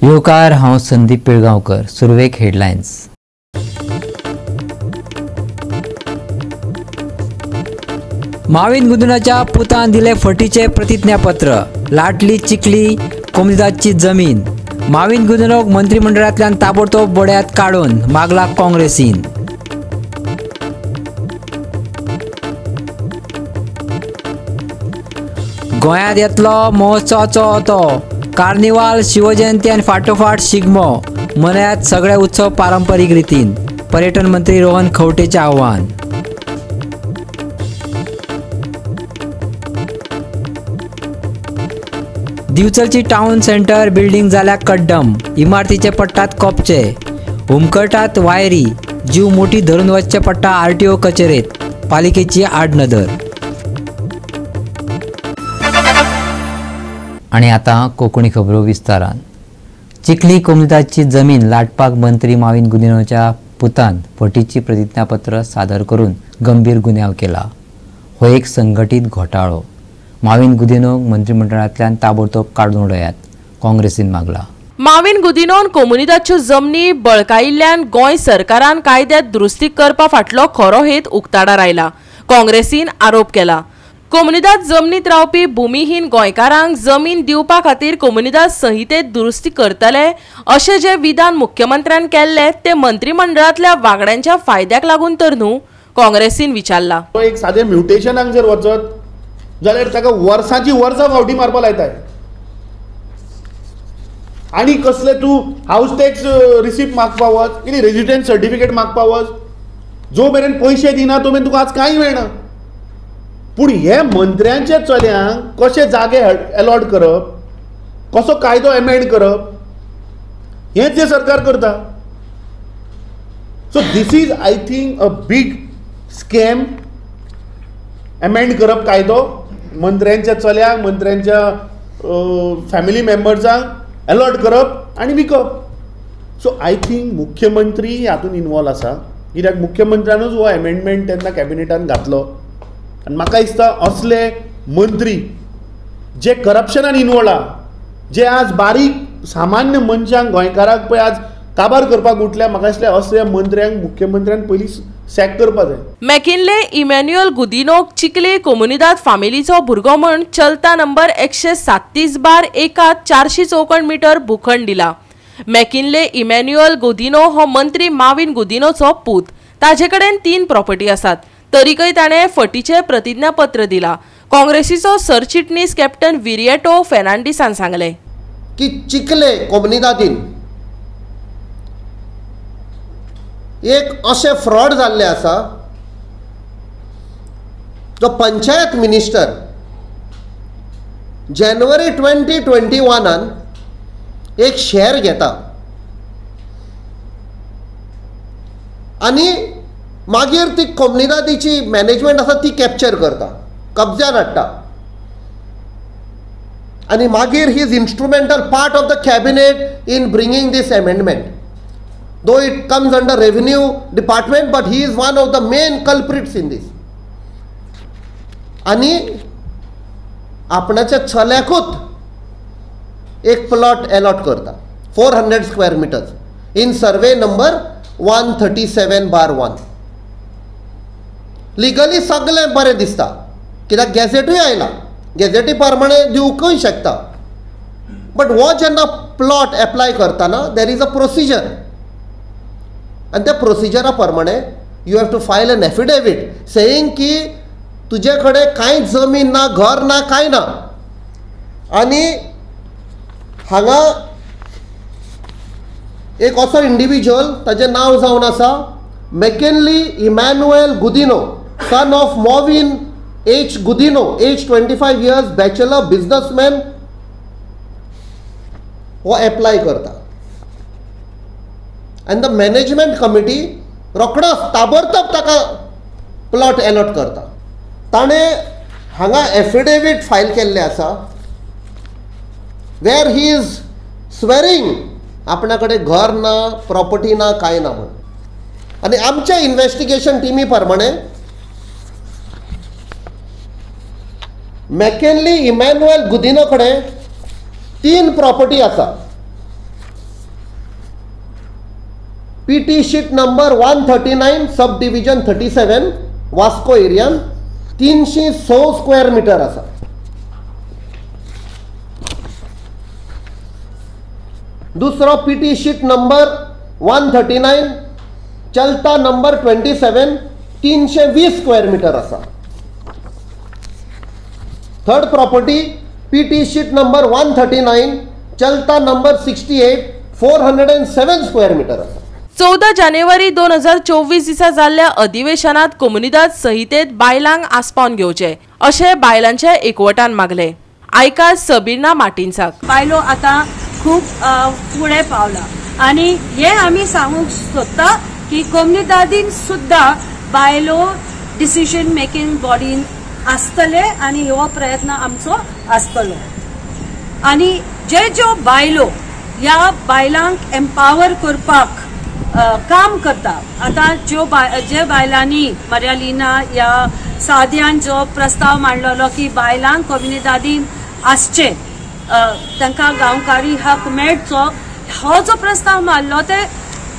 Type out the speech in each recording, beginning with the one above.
येवकार, हांव संदीप पिळगांवकर. सुरवेक हेडलायन्स. माविन गुदिन्होच्या पुतान दिले फटीचे प्रतिज्ञापत्र. लाटली चिखली कोमुनिदादची जमीन. माविन गुदिन्होक मंत्रिमंडळांतल्यान ताबडतोब बड्यात काडून मागला काँग्रेसीन. गोंयांत येतलो महोत्सवाचो ओतो. कार्निवाल, शिवजयंती आनी फाटोफाट शिगमो. मनयात सगळे उत्सव पारंपरीक रितीन. पर्यटन मंत्री रोहन खंवटेचें आव्हान. दिवचलची टावन सेंटर बिल्डिंग जाल्या कड्डम. इमारतीचे पडटात कोपचे, हुमकळटात वायरी. जीव मोठी धरून वचचे पडटा आरटीओ कचेरेत. पालिकेची आडनदर. आनी आतां कोंकणी खबरो विस्तारान. चिखली कोमुनिदादची जमीन लाटपाक मंत्री माविन गुदिन्होच्या पुतान फटीची प्रतिज्ञापत्र सादर करून गंभीर गुन्यांव केला. हो एक संघटीत घोटाळो. माविन गुदिन्होक मंत्रिमंडळांतल्यान ताबडतोब काडून उडयात, काँग्रेसीन मागला. माविन गुदिन्होन कोमुनिदादच्यो जमनी बळकायिल्ल्यान गोंय सरकारान कायद्यात दुरुस्ती करपा फाटलो खरो हेत उक्ताडार आयला. काँग्रेसीन आरोप केला. कोमुनिदाद जमनीत रावपी भूमिहीन गोंयकारांक जमीन दिवपा खातीर कोमुनिदाद संहितेत दुरुस्ती करतले अशें जे विधान मुख्यमंत्र्यान केल्लें तें मंत्रिमंडळांतल्या वांगड्यांच्या फायद्याक लागून तर न्हू, काँग्रेसीन विचारला. एक सादें म्युटेशनाक जर वचत जाल्यार ताका वर्सांची वर्सां फावटी मारपा लायताय. आनी कसले तूं हावस टॅक्स रिसिप्ट मागपा वच, कितें रेजिडन्स सर्टिफिकेट मागपा वच, जो मेरेन पयशे दिना तो मेरेन तुका आज कांय मेळना. पूण हे मंत्र्यांच्या चल्यांक कशे जागे एलॉट करप, कसो कायदो एमेंड करप, हेंच हें सरकार करता. So this is I think a big scam. Amend करप कायदो, मंत्र्यांच्या चल्यांक, मंत्र्यांच्या फॅमिली मेंबर्सांक एलॉट करप आनी विकप. सो I think मुख्यमंत्री हातून इनवॉल्व आसा, कित्याक मुख्यमंत्र्यानूच हो एमेंडमेंट तेन्ना कॅबिनेटान घातलो. आनी म्हाका दिसता असले मंत्री जे करप्शनान इनवॉल्व आहा, जे आज बारीक सामान्य मनशांक, गोंयकारांक पळय आज काबार करपाक उठल्या, म्हाका दिसलें असल्या मंत्र्यांक मुख्यमंत्र्यान पयलीं सॅक करपा जाय. मॅकिनले इमॅन्युअल गुदिन्होक चिखली कोमुनिदाद फामिलीचो भुरगो म्हण चलता नंबर 137/1 400 चौखण मिटर भूखंड दिला. मॅकिनले इमॅन्युअल गुदिन्हो हो मंत्री माविन गुदिन्होचो पूत. ताजे कडेन 3 प्रॉपर्टी आसात. तरीकय ताणें फटीचें प्रतिज्ञापत्र दिला. काँग्रेसीचो सरचिटणीस कॅप्टन विरिएटो फेर्नांडीसान सांगलें की चिखले कोमुनिदादीन एक अशें फ्रॉड जाल्लें आसा, जो पंचायत मिनिस्टर जानेवारी 2021 एक शेअर घेता आनी मागीर ती कोमुनिदादीची मॅनेजमेंट आसा ती कॅप्चर करता, कब्ज्यान हाडटा आनी मागीर he is instrumental part of the cabinet in bringing this amendment. Though it comes under revenue department, but he is one of the main culprits in this. आनी आपणाच्या चल्याकूच एक प्लॉट अलॉट करता, 400 square meters in survey number 137/1. Legally सगळें बरें दिसता, कित्याक गॅझेटूय आयला, गॅझेटी प्रमाणे दिवंकूय शकता. बट हो जेन्ना प्लॉट एप्लाय करतना there is a procedure, आनी त्या प्रोसिजरा प्रमाणे you have to file an affidavit saying की तुजे कडेन कांय जमीन ना, घर ना, कांय ना. आनी हांगा एक असो इंडिविज्युअल, ताजें नांव जावन आसा McKinley Emmanuel Godinho, son of Movin H Godinho, age 25 years, bachelor, businessman, हो एप्लाय करता. आनी the management committee रोखडोच ताबडतोब ताका प्लॉट एलॉट करता. ताणें हांगा एफिडेवीट फायल केल्लें आसा वेर he is स्वॅरिंग आपणा कडेन घर ना, प्रॉपर्टी ना, कांय ना म्हण. आनी आमच्या इन्वेस्टिगेशन टिमी प्रमाणे मॅकेनली इमॅन्युअल गुदिन्हो कडेन 3 प्रॉपर्टी आसा. PT sheet number 139 sub division 37 Vasco एरियान 306 square metre आसा. दुसरो पीटी शीट नंबर 139 चलता नंबर 27 320 स्क्वेअर मिटर आसा. Third property PT sheet number 139 चलता नंबर 68 407 स्क्वेअर मिटर आसा. 14 जानेवारी 2024 दिसा जाल्ल्या अधिवेशनात कोमुनिदाद संहितेत बायलांक आस्पावन घेवचे अशें बायलांच्या एकवटान मागले. आयका सबीना मार्टिन्साक. बायलो आतां खूब फुडें पावला आनी हे आमी सांगूंक सोदता की कोमुनिदादीन सुद्दां बायलो डिसिजन मेकिंग बॉडीन आसतले आनी हो प्रयत्न आमचो आसतलो. आनी जे ज्यो बायलो ह्या बायलांक एम्पावर करपाक काम करता, आतां ज्यो जे बायलांनी मर्यालिना या साद्यान जो प्रस्ताव मांडलेलो की बायलांक कोमुनिदादीन आसचे, तांकां गांवकारी हक मेळचो, हो जो प्रस्ताव मांडलो ते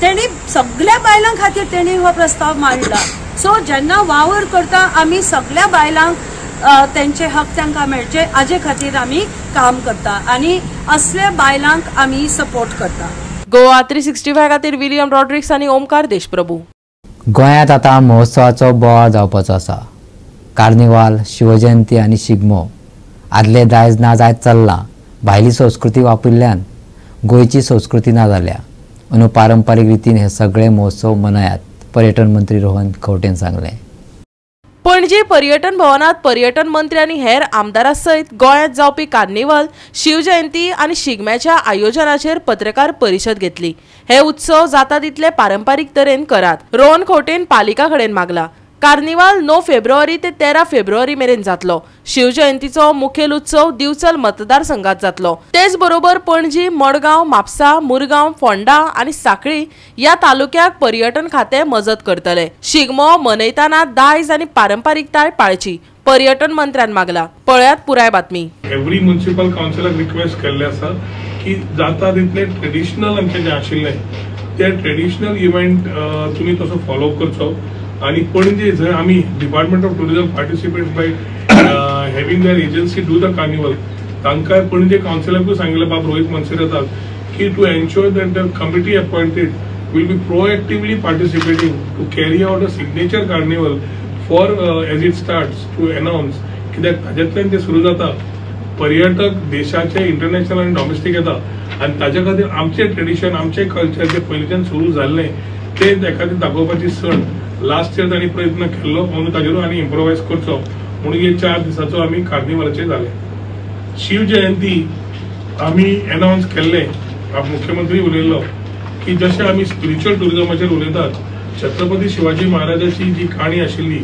तेणी सगळ्या बायलां खातीर तेणी हो प्रस्ताव मांडला. सो जेन्ना वावर करता आमी सगळ्या बायलांक तेंचे हक तांकां मेळचे हाजे खातीर आमी काम करता आनी असल्या बायलांक आमी सपोर्ट करता. गोवा 365 खातीर विलियम रॉड्रिक्स आनी ओमकार देशप्रभू. गोंयांत आतां महोत्सवाचो बोवाळ जावपाचो आसा. कार्निवाल, शिवजयंती आनी शिगमो आदले दायज ना जायत चल्लां. भायली संस्कृती वापरिल्ल्यान गोंयची संस्कृती ना जाल्या. अंदू पारंपारीक रितीन हे सगळे महोत्सव मनयात, पर्यटन मंत्री रोहन खंवटेन सांगलें. पणजी पर्यटन भवनात पर्यटन मंत्री आनी हेर आमदारां सयत गोंयांत जावपी कार्निवाल, शिवजयंती आनी शिगम्याच्या आयोजनाचेर पत्रकार परिशद घेतली. हे उत्सव जाता तितले पारंपारीक तरेन करात, रोहन खंवटेन पालिका कडेन मागला. कार्निवाल 9 फेब्रुवारी ते 13 फेब्रुवारी मेरेन जातलो. शिवजयंतीचो मुखेल उत्सव दिवचल मतदारसंघात जातलो. तेच बरोबर पणजी, मडगांव, म्हापसा, मुरगांव, फोंडा आनी साखळी ह्या तालुक्याक पर्यटन खातें मजत करतले. शिगमो मनयतना दायज आनी पारंपारीकताय पाळची, पर्यटन मंत्र्यान मागला. पळयात पुराय बातमी. एवरी म्युनिसिपल कावन्सिलाक रिक्वेस्ट केल्ले आसा की जाता तितले ट्रेडिशनल आमचे जे आशिल्ले ते ट्रेडिशनल इव्हेंट तुमी तसो फॉलो करचो. आणि पणजे जर आमी department of tourism participate by having their agency do the carnival, तांकां पणजे कावन्सिलाकूय सांगलें बाब रोहित मनसेराताक की to ensure that the committee appointed will be proactively participating to carry out a signature carnival for as it starts to announce. कित्याक ताजेंतल्यान तें सुरू जाता. पर्यटक देशाचे इंटरनॅशनल आनी डॉमेस्टीक येता आनी ताजे खातीर आमचें ट्रेडिशन, आमचें कल्चर जें पयलींच्यान सुरू जाल्लें तें त्या खातीर दाखोवपाची सण लास्ट इयर तांणी प्रयत्न केल्लो म्हणून ताजेर आनी इम्प्रोवायज करचो म्हणून हे 4 दिसाचो आमी कार्निवालाचेर जाले. शिवजयंती आमी एनावन्स केल्ले, मुख्यमंत्री उलयल्लो की जशें आमी स्पिरिच्युअल टुरिजमाचेर उलयतात, छत्रपती शिवाजी महाराजाची जी काणी आशिल्ली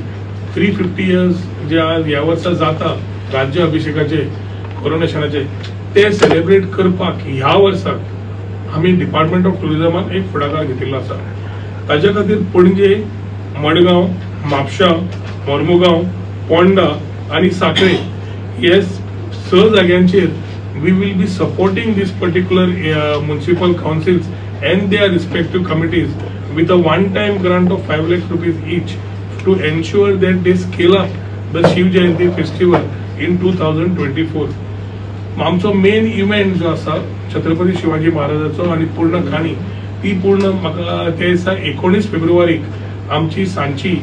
350 इयर्स जे आज ह्या वर्सा जाता राज्य अभिषेकाचे, कोरोनेशनाचे, ते सेलिब्रेट करपाक ह्या वर्साक आमी डिपार्टमेंट ऑफ टुरिजमान एक फुडाकार घेतिल्लो आसा. ताज्या खातीर पणजे, मडगांव, म्हापशा, मोर्मुगांव, पोंडा आनी साखळे हे 6 जाग्यांचेर we will be supporting this particular municipal councils and their respective committees with a one time grant of 5 lakh rupees each to ensure that they scale up the Shiv Jayanti festival in 2024. आमचो main event जो आसा छत्रपती शिवाजी महाराजाचो आनी पूर्ण काणी ती पूर्ण म्हाका त्या दिसा 19 फेब्रुवारीक आमची सांची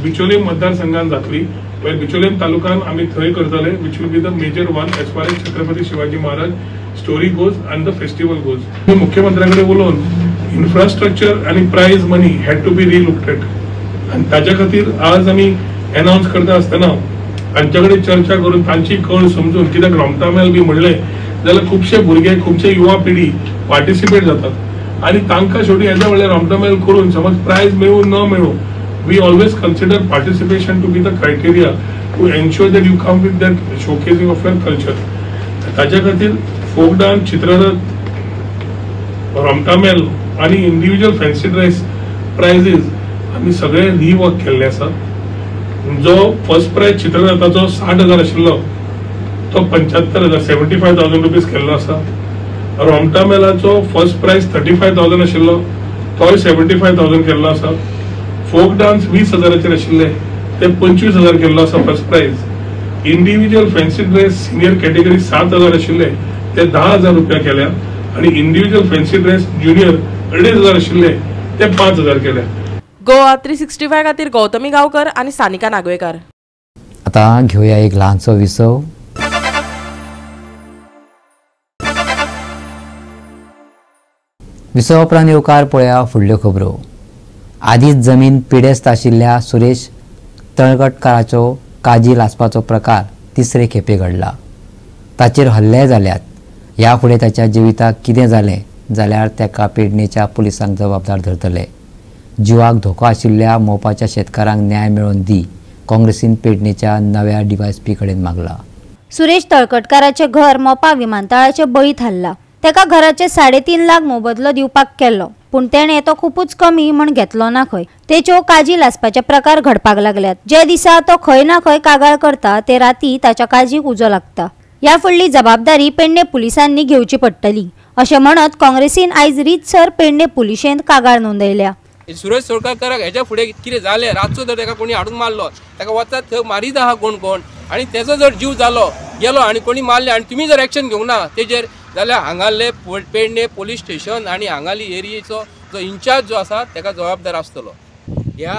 बिचोले मतदारसंघात जातली. बिचोलेम तालुक्यान आमी थंय करतले, which will be the major one as far as Chhatrapati Shivaji Maharaj story goes and the festival goes. मुख्यमंत्र्या कडेन उलोवन इन्फ्रास्ट्रक्चर आनी prize money had to be relooked at आनी ताज्या खातीर आज आमी एनावन्स करता आसतना तांचे कडेन चर्चा करून तांची कळ समजून, कित्याक रोमटामेळ बी म्हणलें जाल्यार खुबशे भुरगे, खुबशे युवा पिढी पार्टिसिपेट जातात आनी तांकां शेवटी येदो व्हडलें रोमटामेळ करून समज प्रायज मेळूं न मेळूं, we always consider participation to be the criteria to ensure that you come with that showcasing of your culture. ताज्या खातीर फोक डान्स, चित्ररथ, रोमटामेळ आनी इंडिव्हिज्युअल फॅन्सी ड्रेस प्रायजीस आमी सगळे रिवर्क केल्ले आसा. जो फर्स्ट प्रायज चित्ररथाचो 60,000 आशिल्लो तो 75,000 75,000 रुपीज केल्लो आसा. रोमटामेळाचो फर्स्ट प्रायज 35,000 आशिल्लो तोय 75,000 केल्लो आसा. फोक डान्स 20,000 आशिल्ले ते 25,000 केल्लो आसा first prize. Individual fancy dress senior category 7,000 आशिल्ले ते 10,000 रुपया केल्या आनी इंडिव्हिज्युअल फॅन्सी ड्रेस ज्युनियर 2,500 आशिल्ले ते 5,000 केल्या. गोवा 365 खातीर गौतमी गांवकर आनी सानिका नागवेकर. आता घेऊया एक ल्हानसो विसव. विसवा उपरांत येवकार पळया फुडल्यो खबरो. आदींच जमीन पिडेस्त आशिल्ल्या सुरेश तळगटकाराचो काजी लासपाचो प्रकार तिसरे खेपे घडला. ताचेर हल्ले जाल्यात. ह्या फुडें ताच्या जिविताक कितें जालें जाल्यार ताका पेडणेच्या पुलिसांक जबाबदार धरतले. जिवाक धोको आशिल्ल्या मोपाच्या शेतकारांक न्याय मेळोवन दी काँग्रेसीन पेडणेच्या नव्या डीवायएसपी कडेन मागला. सुरेश तळकटकाराचें घर मोपा विमानतळाचे बळी थारला. तेका घराचे 3.5 लाख मोबदलो दिवपाक केल्लो, पूण तेणें तो खुपूच कमी म्हण घेतलो ना खंय. तेच्यो काजी लासपाचे प्रकार घडपाक लागल्यात. जे दिसा तो खंय ना खंय कागाळ करता ते राती ताच्या काजीक उजो लागता. ह्या फुडली जबाबदारी पेडणे पुलिसांनी घेवची पडटली अशें म्हणत काँग्रेसीन आयज रितसर पेडणे पुलिशेंत कागाळ नोंदयल्या. सुरेश तळकटकाराक हेच्या फुडें कितें जालें, रातचो जर ताका कोणी हाडून मारलो, ताका वतात थंय मारीत आहा कोण कोण आनी तेजो जर जीव जालो गेलो आनी कोणी मारले आनी तुमी जर एक्शन घेवंक ना तेजेर जाल्यार हांगाले पेडणे पोलीस स्टेशन आनी हांगाली एरियेचो जो इन्चार्ज जो आसा ताका जबाबदार आसतलो. ह्या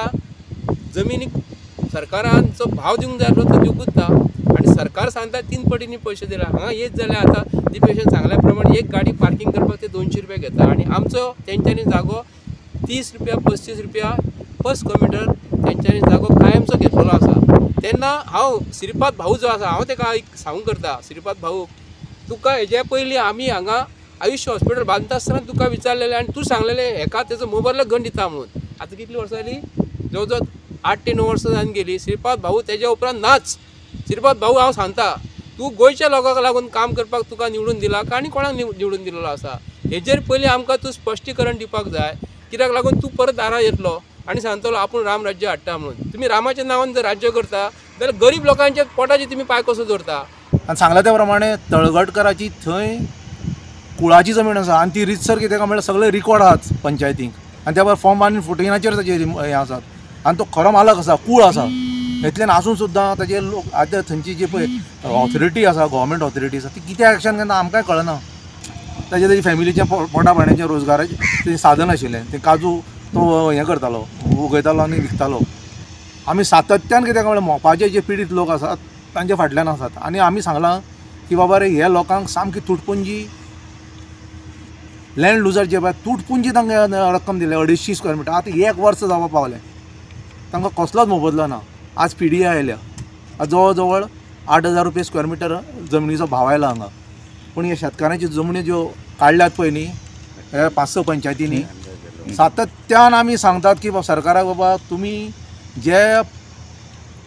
जमिनीक सरकारान जो भाव दिवंक जाय आसलो तो दिवंकूच ना आनी सरकार सांगता 3 पटींनी पयशे दिला. हांगा येत जाल्यार आतां दिपेशान सांगल्या प्रमाणे एक गाडी पार्कींग करपाक ते 200 रुपया घेता आनी आमचो तेंच्यांनी जागो 30 रुपया 35 रुपया पर स्क्वेअर मिटर तेंच्यांनी जागो कायमचो घेतलेलो आसा. तेन्ना हांव श्रीपाद भाऊ जो आसा हांव ताका एक सांगूंक करता, श्रीपाद भाऊ तुका हेज्या पयलीं आमी हांगा आयुष्य हॉस्पिटल बांदता आसतना तुका विचारलेलें आनी तूं सांगलेलें हेका तेजो मोबदलो गण दिता म्हणून. आतां कितलीं वर्सां जालीं, जवळ जवळ 8 ते 9 वर्सां जावन गेलीं. श्रीपाद भाऊ तेज्या उपरांत नाच. श्रीपाद भाऊ हांव सांगता, तूं गोंयच्या लोकांक लागून काम करपाक तुका निवडून दिला आनी कोणाक निवडून दिलेलो आसा हेजेर पयलीं आमकां तूं स्पश्टीकरण दिवपाक जाय. कित्याक लागून तूं परत दारां येतलो आनी सांगतलो आपूण राम राज्य हाडटा म्हणून. तुमी रामाच्या नांवान जर राज्य करता जाल्यार गरीब लोकांच्या पोटाचे तुमी पांय कसो दवरता. आनी सांगला त्या प्रमाणे तळगटकाराची थंय कुळाची जमीन आसा आनी ती रितसर कितें काय म्हणल्यार सगळे रिकॉर्ड आहात पंचायतींक आनी त्या भायर फॉर्म 114 ताचेर हें आसात आनी तो खरो मालक आसा, कूळ आसा. इतल्यान आसून सुद्दां ताजे लोक आतां थंयची जी पळय ऑथॉरिटी आसा, गव्हर्मेंट ऑथॉरिटी आसा, ती कित्याक एक्शन घेना आमकांय कळना. ताजे ताजे फॅमिलीचें पोटा पाण्याचें रोजगाराचें तें साधन आशिल्लें, तें काजू तो हें करतालो, उगयतालो आनी विकतालो. आमी सातत्यान कितें काय म्हणल्यार मोपाचे जे पिडीत लोक आसात तांच्या फाटल्यान आसात आनी आमी सांगलां की बाबा रे ह्या लोकांक सामकी तुटपुंजी लँड लुजर जे पळय तुटपुंजी तांकां रक्कम दिल्या 250 स्क्वेअर मिटर. आतां 1 वर्स जावपाक पावलें, तांकां कसलोच मोबदलो ना. आज पी डी ए आयल्या, आज जवळ जवळ 8,000 रुपया स्क्वेअर मिटर जमनीचो भाव आयला हांगा. पूण ह्या शेतकारांच्यो जमनी ज्यो काडल्यात पळय न्ही ह्या 5-6 पंचायतींनी, सातत्यान आमी सांगतात की सरकाराक बाबा तुमी जे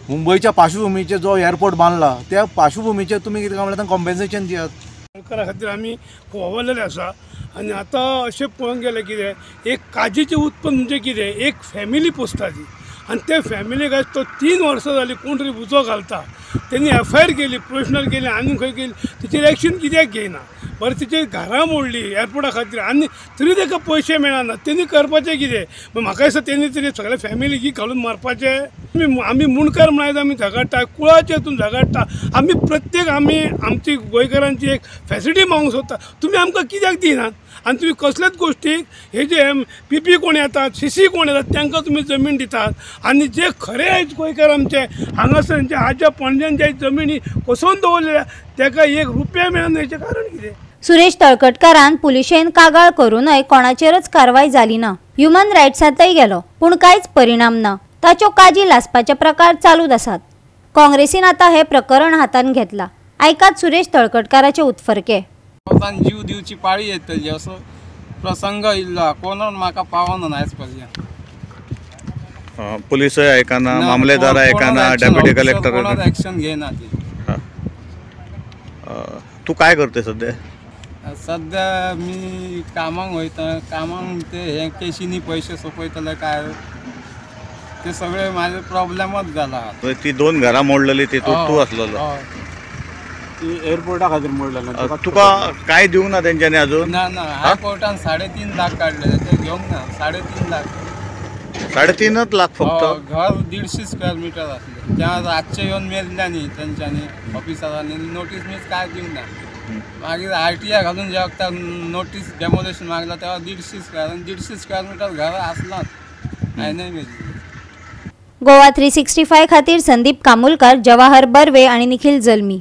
मुंबयच्या पार्श्वभूमीचेर जो एअरपोर्ट बांदला त्या पार्श्वभूमीचेर तुमी कितें काय म्हणल्यार तांकां कॉम्पेन्सेशन दियात. सरकारा खातीर आमी खूब वावरलेले आसा आनी आतां अशें पळोवंक गेल्यार कितें एक काजीचें उत्पन्न म्हणजे कितें एक फॅमिली पोसता ती आनी ते फॅमिलीक आयज तो 3 वर्सां जालीं कोण तरी उजो घालता. तेणी एफ I R केली, प्रोविजनल केली आनी खंय केली, तिचेर एक्शन कित्याक घेयना. बरें तिचे घरां मोडली एअरपोर्टा खातीर आनी तरी ताका पयशे मेळना. तेणी करपाचें कितें? म्हाका दिसता तेणी तरी सगळे फॅमिलीक घालून मारपाचें. आमी मुंडकार म्हळ्यार आमी झगडटा, कुळाचे हितून झगडटा. आमी प्रत्येक आमी आमची गोंयकारांची एक फॅसिलिटी मागूंक सोदता, तुमी आमकां कित्याक दिनात? आनी तुमी कसलेच गोश्टीक हे जे एम पी पी कोण येतात, सी सी कोण येतात तांकां तुमी जमीन दितात आनी जे खरे आयज गोंयकार आमचे हांगासर आज्या पणज्यांच्या जमिनी कसोवन दवरलेल्या ताका 1 रुपया मेळना. हेचें कारण कितें? सुरेश तळकटकारान पुलिशेन कागाळ करूनय कोणाचेरच कारवाय जाली ना. ह्युमन रायट्सांतय गेलो पूण कांयच परिणाम ना. ताच्यो काजी लासपाचे प्रकार चालूच आसात. काँग्रेसीन आतां हे प्रकरण हातान घेतला. आयकात सुरेश तळकटकाराचे उत्फर्के. जीव दिवची पाळी येतली असो प्रसंग इल्लो कोण म्हाका पावना आयज पर्यंत. पुलिसय आयकना, मामलेदार आयकना, डेप्युटी कलेक्टर एक्शन घेयना ती. तूं काय करते सध्या? सध्या मी कामाक वयता, कामाक ते हे केशींनी पयशे सोंपयतले काय ते सगळे माझे प्रॉब्लेमच जाला. ती 2 घरां मोडलेली तितूंत तूं आसलेलो. ती एअरपोर्टा खातीर मोडलेले. तुका काय दिवंक ना तेंच्यांनी अजून? ना ना, हायकोर्टान 3.5 लाख काडले, ते घेवंक ना. 3.5 लाख, 3.5 लाख फक्त. घर 150 स्क्वेअर मिटर आसलें, त्या रातचे येवन मेजल्या न्ही तेंच्यांनी ऑफिसरांनी, नोटीस मीस काय दिवंक ना. मागीर RTI घालून ज्या वखतार नोटीस डेमोलेशन मागला तेव्हा 150 स्क्वेअर 150 स्क्वेअर मिटर घर आसलाच, हांवें मेजली. गोवा 365 खातीर संदीप कामुलकर, जवाहर बर्वे आणि निखिल जल्मी.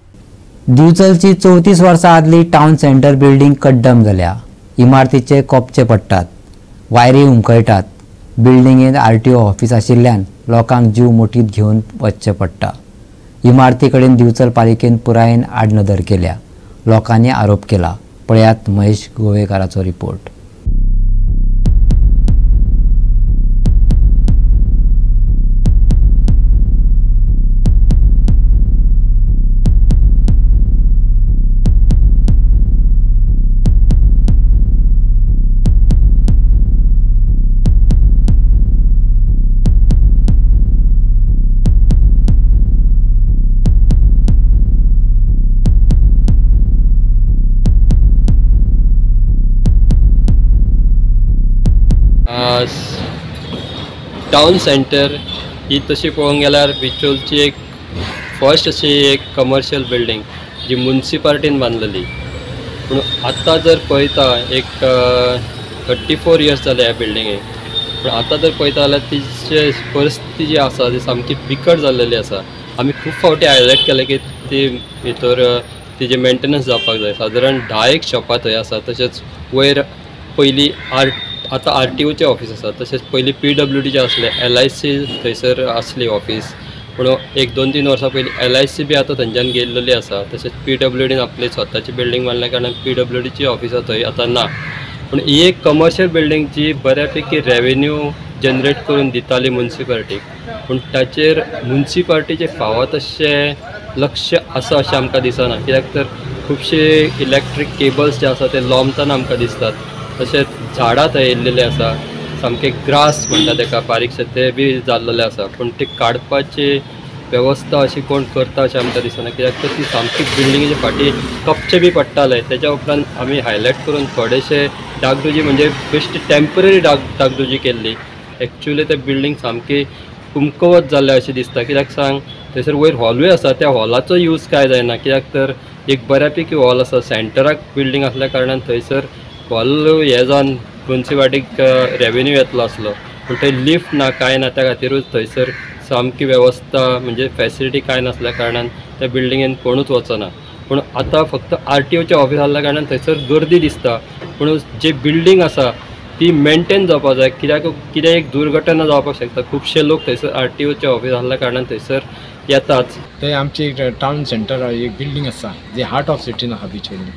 दिवचलची 34 वर्सां आदली टावन सेंटर बिल्डिंग कड्डम जाल्या. इमारतीचे कोपचे पडटात, वायरी हुमकळटात. बिल्डिंगेंत RTO office आशिल्ल्यान लोकांक जीव मुठीत घेवन वचचें पडटा. इमारती कडेन दिवचल पालिकेन पुरायेन आडनदर केल्या, लोकांनी आरोप केला. पळयात महेश गोवेकाराचो रिपोर्ट. टावन सेंटर ही तशी पळोवंक गेल्यार बिचोलची एक फर्स्ट अशी एक कमर्शियल बिल्डींग जी मुन्सिपालिटीन बांदलेली. पूण आतां जर पळयता एक 34 इयर्स जाले ह्या बिल्डिंगेक, पूण आतां जर पळयता जाल्यार तिची परिस्थिती जी आसा ती सामकी बिकट जाल्लेली आसा. आमी खूब फावटी हायलायट केलें की ती भितर तिजें मेंटेनन्स जावपाक जाय. सादारण 10 शॉपां थंय आसा, तशेंच वयर पयलीं आतां RTOचें ऑफीस आसा, तशेंच पयलीं PWDचें आसलें, LIC थंयसर आसली ऑफीस, पूण एक 2-3 वर्सां पयलीं LIC बी आतां थंयच्यान गेल्लेली आसा. तशेंच PWDन आपली स्वताची बिल्डींग बांदल्या कारणान PWDची ऑफिसां थंय आतां ना. पूण ही एक कमर्शियल बिल्डींग जी बऱ्यापैकी रेवेन्यू जनरेट करून दिताली मुन्सिपालिटीक, पूण ताचेर मुन्सिपालिटीचें फावो तशें लक्ष आसा अशें आमकां दिसना. कित्याक तर खुबशे इलेक्ट्रीक केबल्स जे आसा ते लोंबतना आमकां दिसतात, तशेंच झाडां थंय येयल्लेली आसा, सामकें ग्रास म्हणटा तेका बारीकशें तें बी जाल्लेलें आसा, पूण ती काडपाची वेवस्था अशी कोण करता अशें आमकां दिसना. कित्याक तर ती सामकी बिल्डिंगेच्या फाटीं कपचे बी पडटाले. तेच्या उपरांत आमी हायलायट करून थोडेशे डागडुजी म्हणजे बेश्टी टेंपररी डागडुजी केल्ली. एक्चुअली ते बिल्डींग सामकी कुमकवत जाल्लें अशें दिसता. कित्याक सांग, थंयसर वयर हॉलूय आसा, त्या हॉलाचो यूज कांय जायना. कित्याक तर एक बऱ्यापैकी हॉल आसा, सेंटराक बिल्डींग आसल्या कारणान थंयसर हॉल हे जावन मुन्सिपालिटीक रेवेन्यू येतलो आसलो, पूण थंय लिफ्ट ना कांय ना, त्या खातीरूच थंयसर सामकी वेवस्था म्हणजे फॅसिलिटी कांय नासल्या कारणान त्या बिल्डिंगेन कोणूच वचना. पूण आतां फक्त RTOचें ऑफीस आसल्या कारणान थंयसर गर्दी दिसता, पूण जे बिल्डींग आसा ती मेंटेन जावपाक जाय. कित्याक कितें एक दुर्घटना जावपाक शकता. खुबशे लोक थंयसर RTOचें ऑफीस आसल्या कारणान थंयसर येताच. थंय आमची एक टावन सेंटर एक बिल्डींग आसा जी हार्ट ऑफ सिटीन आसा बिचोली,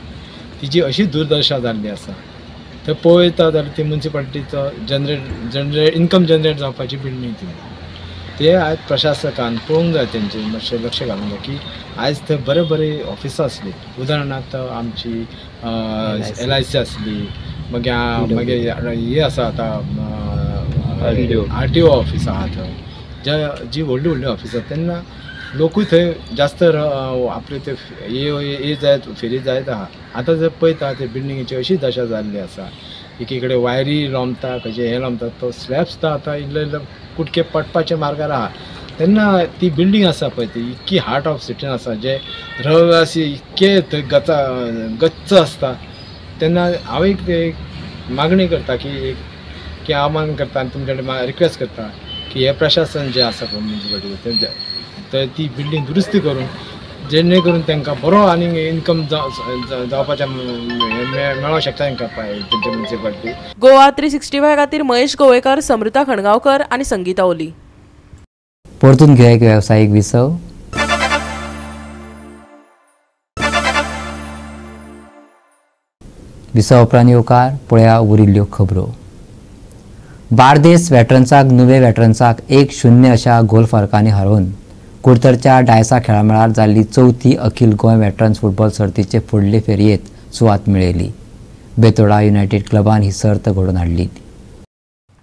तिजी अशी दुर्दशा जाल्ली आसा. थंय पळयता जाल्यार ती मुन्सिपालिटीचो जनरेट इनकम जनरेट जावपाची बिल्डींग ती. ते आयज प्रशासकान पळोवंक जाय, तेंचे मातशें लक्ष घालूंक जाय की आयज थंय बरे बरे ऑफिसां आसली. उदाहरणार्थ आमची LIC आसली, मागीर मागीर हे आसा आतां RTO office आसा थंय, ज्या जी व्हडली व्हडली ऑफिसां तेन्ना लोकूय थंय जास्त आपले ते ये जायत फेरी जायत आहा. आतां जर पळयता ते बिल्डिंगेची अशी दशा जाल्ली आसा, एकीकडे वायरी लोंबता, खंयचे हें लोंबता, तो स्लॅब सुद्दां आतां इल्लो इल्लो कुटके पडपाच्या मार्गार आहा. तेन्ना ती बिल्डींग आसा पळय ती इतकी हार्ट ऑफ सिटीन आसा, जे रहिवासी इतके थंय गच्च आसता. तेन्ना हांव एक मागणी करता की एक आव्हान करता आनी तुमचे कडेन रिक्वेस्ट करता की हें प्रशासन जें आसा पळय मुन्सिपालिटी तर ती बिल्डींग दुरुस्ती करून जेणे करून तांकां बरो आनी इनकम जावपाचें मेळोंक शकता तांकां तेंच्या मुन्सिपालिटी. गोवा 365 खातीर महेश गोवेकर, समृता खणगांवकर आनी संगीता ओली. परतून घेवया एक वेवसायीक विसव. विसव उपरांत येवकार पळया उरिल्ल्यो खबरो. बार्देस वेटरन्साक नुवे वेटरन्साक 1-0 अशा गोल फरकांनी हारोवन कुडतरच्या डायसा खेळामेळार जाल्ली चवथी अखिल गोंय वेटरन्स फुटबॉल सर्तीचे फुडले फेरयेंत सुवात मेळयली. बेतोडा युनायटेड क्लबान ही सर्त घडोवन हाडली.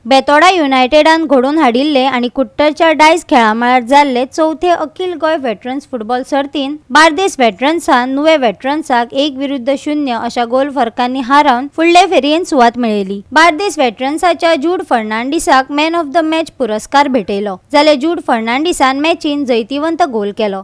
बेतोडा युनायटेडान घडोवन हाडिल्ले आनी कुट्टरच्या डायस खेळामळार जाल्ले चवथे अखिल गोंय वेटरन्स फुटबॉल सर्तीन बार्देस वेटरन्सान नुवे वेटरन्साक 1-0 अशा गोल फरकांनी हारावन फुडले फेरयेन सुवात मेळयली. बार्देस वेटरन्साच्या जूड फर्नांडीसाक मॅन ऑफ the match पुरस्कार भेटयलो, जाल्यार जूड फर्नांडीसान मॅचीन जैतिवंत गोल केलो.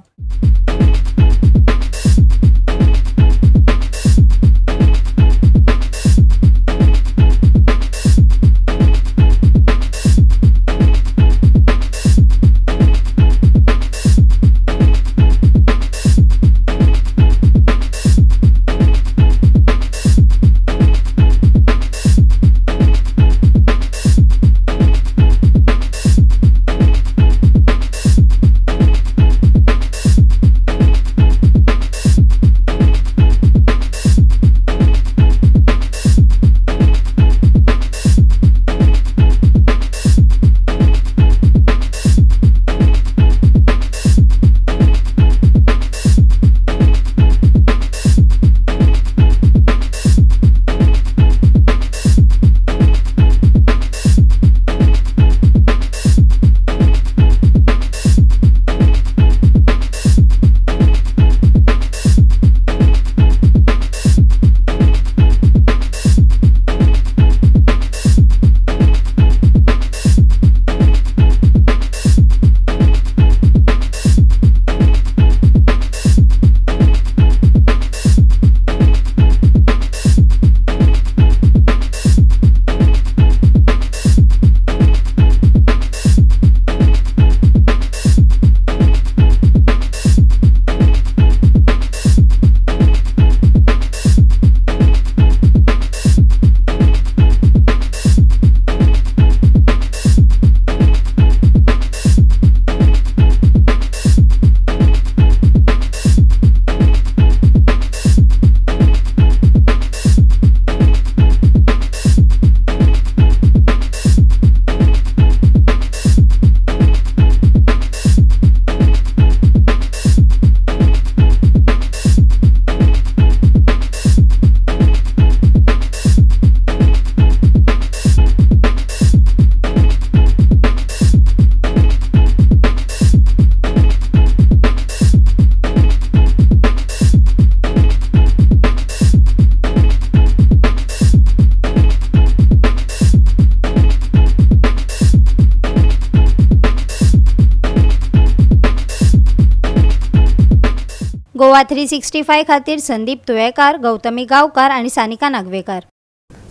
गोवा 365 खातीर संदीप तुयेकार, गौतमी गांवकार आनी सानिका नागवेकार.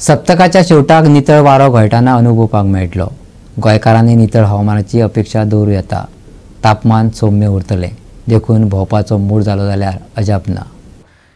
सप्तकाच्या शेवटाक नितळ वारो घोळटाना अनुभवपाक मेळटलो. गोंयकारांनी नितळ हवामानाची अपेक्षा दवरूं येता. तापमान सौम्य उरतलें, देखून भोंवपाचो मूड जालो जाल्यार अजाप ना.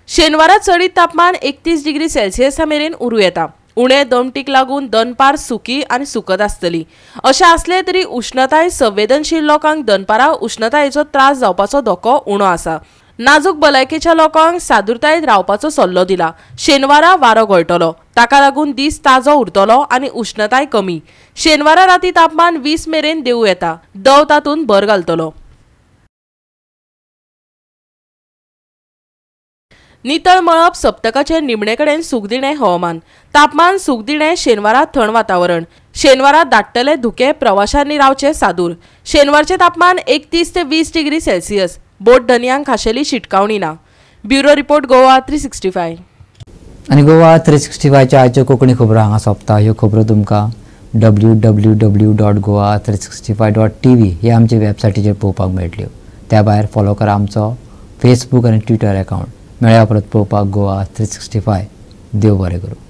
शेनवारा चडीत तापमान 31 डिग्री सेल्सियसा मेरेन उरूं येता. उणे दमटीक लागून दनपार सुकी आनी सुकत आसतली. अशें आसलें तरी उष्णताय संवेदनशील लोकांक दनपारा उष्णतायेचो त्रास जावपाचो धोको उणो आसा. नाजूक भलायकेच्या लोकांक सादुरतायेत रावपाचो सल्लो दिला. शेनवारा वारो घोळटलो, ताका लागून दीस ताजो उरतलो आनी उष्णताय कमी. शेनवारा राती तापमान 20 मेरेन देंवू येता. दव तातूंत भर घालतलो. नितळ मळब सप्तकाचे निमणे कडेन सुखदिणें हवामान. तापमान सुखदिणें. शेनवारा थंड वातावरण. शेनवारा दाट्टले धुके, प्रवाशांनी रावचे सादूर. शेनवारचें तापमान 31 ते 20 डिग्री सेल्सियस. बोट धनयांक खाशेली शिटकावणी ना. Bureau report, Goa 365. आनी गोवा 365च्या आयच्यो कोंकणी खबरो हांगा सोंपता. ह्यो खबरो तुमकां www.goa365.tv हे आमचे वेबसायटीचेर पळोवपाक मेळटल्यो. त्या भायर फॉलो करा आमचो फेसबूक आनी ट्विटर अकावंट. मेळया परत पळोवपाक गोवा 365. देव बरें करूं.